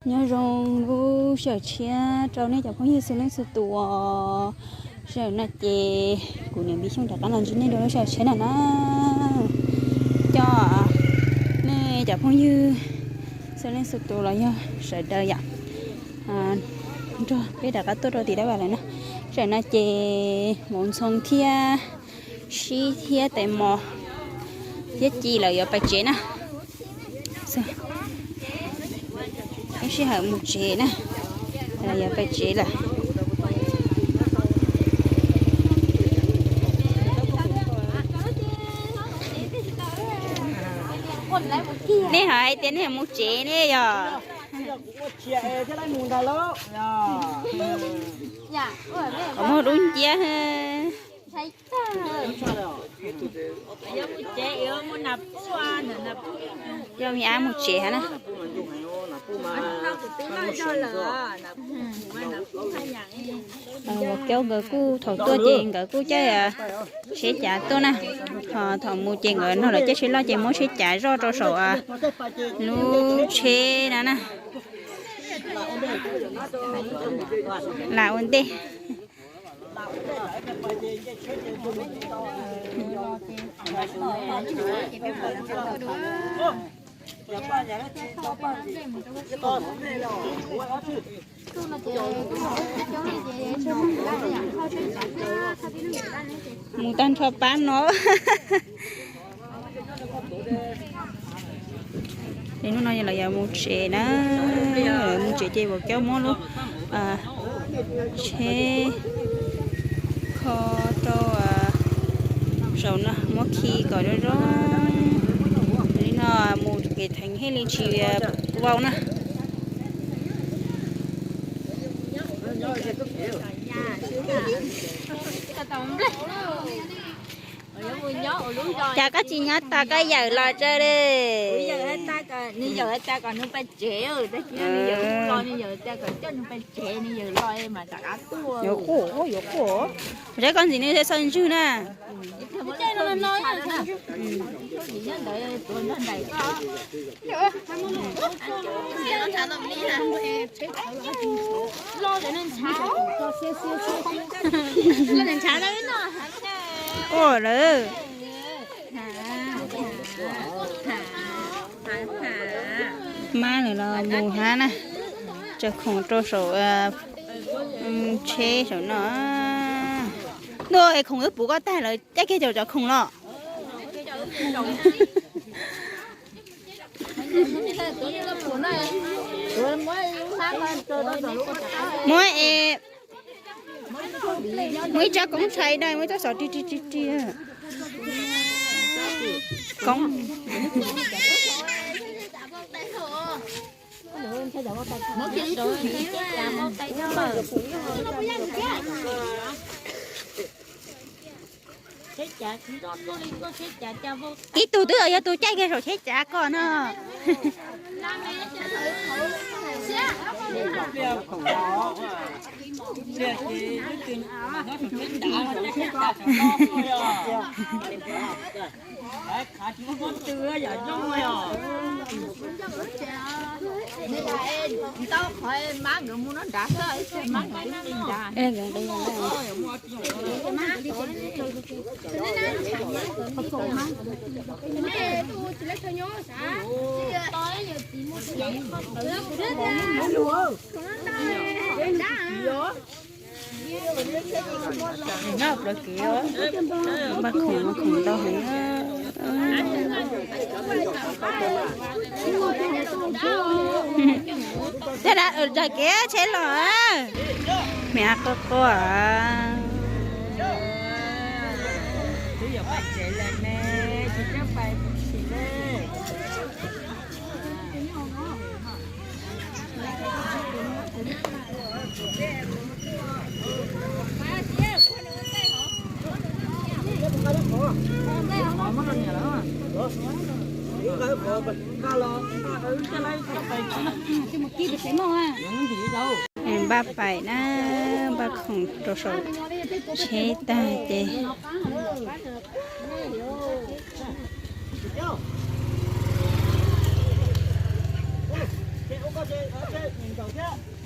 Nyob zoo lub sij hawm tshiab rau nej cov phooj ywg txhua leej txhua tus os. Sij hawm no ces kuv niam Npis Xyooj rov qab los ntsib nej rau lub sij hawm tshiab no na. Coj nej cov phooj ywg txhua leej txhua tus los yog sawv daws yom, nrog peb rov qab tuaj rau tim Dab Vas lawm na. Sij hawm no ces Mus Ntxhoo thiab Sib thiab Tais Mos thiab Ci lawv yuav pais tsev na. Lub sij hawm mus tsev na, lawv yuav pais tsev lawm. Nej ho hais tias nej mus tsev ne yog? Kuv muaj dub nciab. Yog me ab mus tsev hab na. Ua Kiaub nkawd kuj thaum tuaj ces nkawd kuj caij tsheb cav tuaj na, ho thaum mus ces nkawd nrog lawv caij tsheb loj ces muab tsheb cav zoj rau saum lub tsheb na na. Lam ua ntej. Mus tag nrho pab no. Es hnub no lawv yuav mus tsev na, mus tsev ces Vam Caub muab lub tsheb kho rau saum no, muab khi kom zoo zoo. Li no mus kev theev thiaj li tsis vau na. Cas koj tsis nyob tos koj yawm los tso li. Yuav quaj, yuav quaj. Saib koj ntxim nws txhob ntswg na. Quaj lawm. Mab lawm los mus hab na. Tsaws khoom rau saum tsheb saum no. Ntuj, es khoom wb puv koj tag lawm, caij kiag caum cov khoom los. Muab es, muab ib tsob koob tshais no, muab ib tsob xov ri ri ri ri. Koob. Ib tug twb yog tus caij kiag saum tsheb cav koj no. Npaj khoom no khoom ntau heev. Tej dab, tsaws kev tsheb los. Me ab quaj quaj. Npaj pais na, npaj khoom rau saum tsheb tag ces.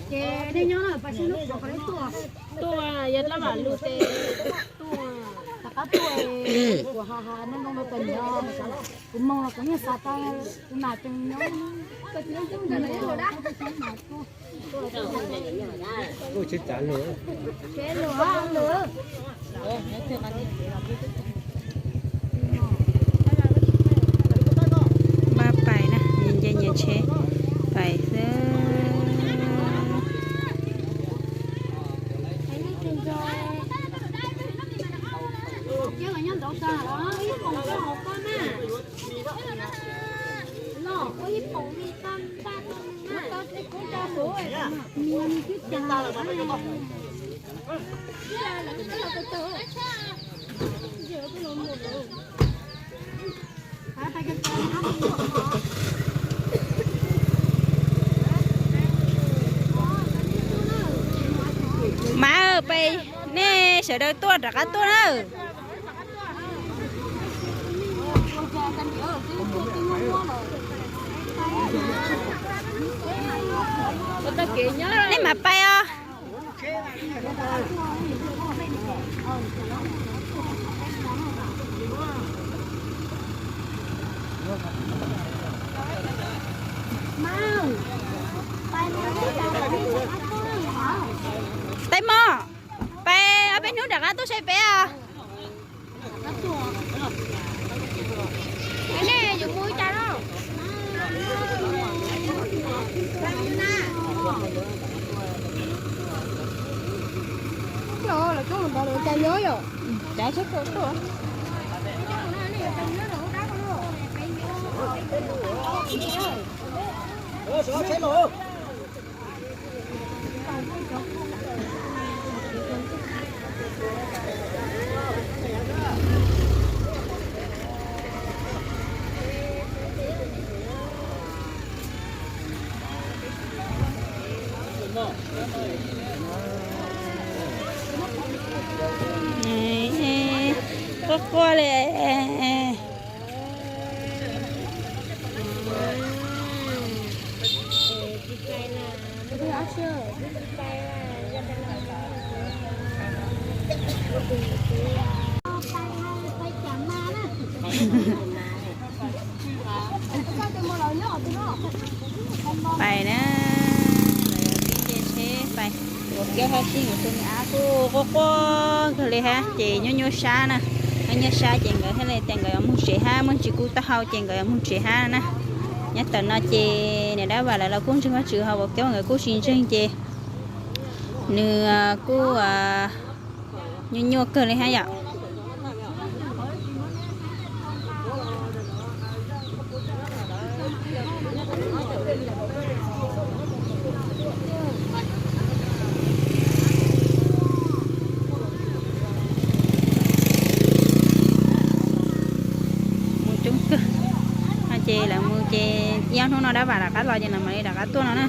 Ces nej nyob na, pais seb hnub puas qhov leb tuaj. Tuaj, yog dab vam lus ces tuaj. Rov qab tuaj, kuv ha ha noj noo rau tus niam, kuv moo los kuv yeej xav tau tus nam tseem nyob. Pab pais na, nyias nce nyias tsheb pais xwb. Mas pais, nej sawv daws tuaj rov qab tuaj na. Nej mam pais os. Tais mos, pais ob peb hnub rov qab tuaj saib peb os. Quaj quaj li. Pais na, lawv nce tsheb pais. Ua kiab hab sib nkaus tus me ab kuj quaj quaj kawg li hab, ces nyuaj nyuaj sab na. Nyuaj nyuaj sab ces nkawd thiaj li tias nkawd yuav mus tsev hab, muaj ntsis kub taub hau ces nkawd yuav mus tsev hab na. Nyob tawm no ces niam dab vam lawv los kuj ntseeg Vajtswv hos ua kiab nkawd kuj tsis ntseeg ces nws kuj nyuaj nyuaj kawg li hab yom. Mus coob kawg. Ces lawv mus ces ib ob hnub no dab vam rov qab los ces lawv mam li rov qab tuaj no na.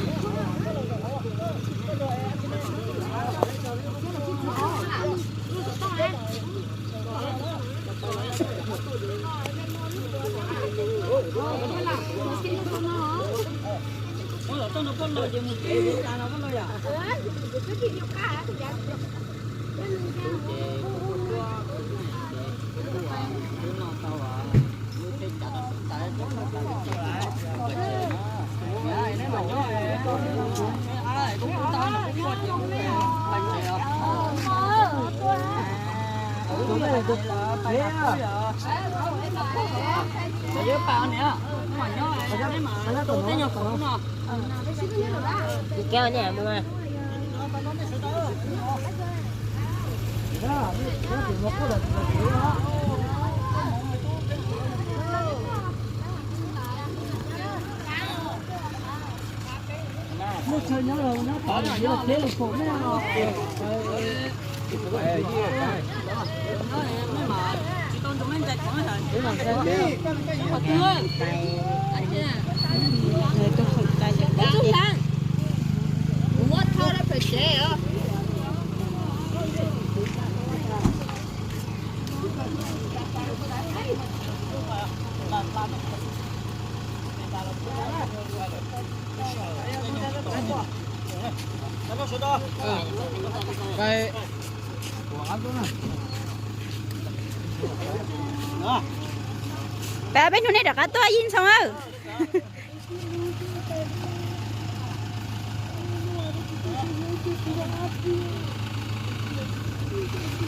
Peb hnub nej rov qab tuaj Yij Ntxhoo aw.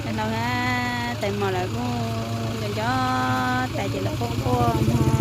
Los na, tais mos lawv kuj nco nco tais ces lawv quaj quaj mog.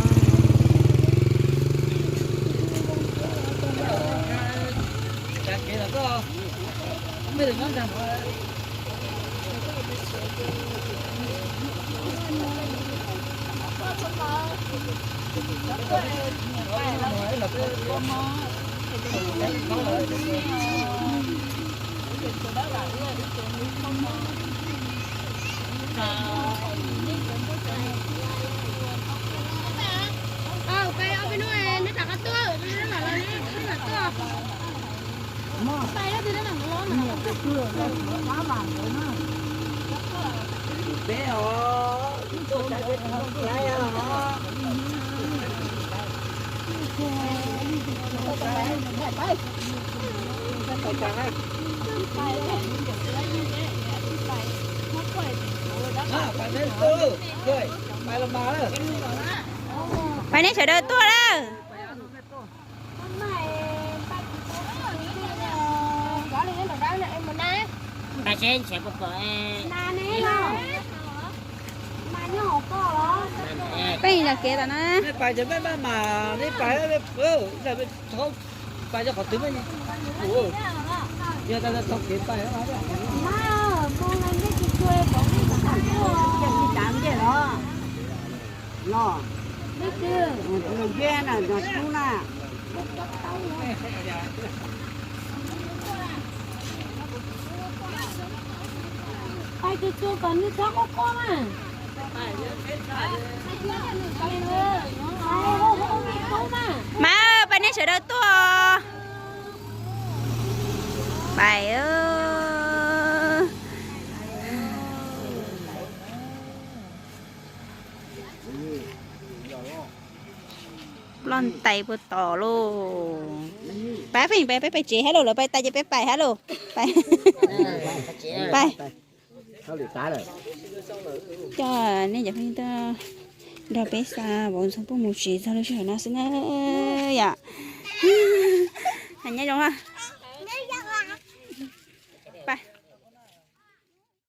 Pab nej sawv daws tuaj lawm. Peb los kev tom no. Nej pais ces peb maj mam, nej pais, pais cov qhov twg mas, yog tau tau kev pais. Pais tsuag tsuag kom nws txhob quaj quaj mas. Mas pais nej sawv daws tuaj. Pais. Ploj ntais puag tod lauj. Pab pheej pais, peb pais tsev hab lauj, lawv pais tas ces peb pais hab lauj. Pais. Coj nej cov phooj ywg tuaj nrog peb xa vauv Ntxhoo Puj mus tsev txog lub sij hawm no xwb na yom. Hais nyob zoo.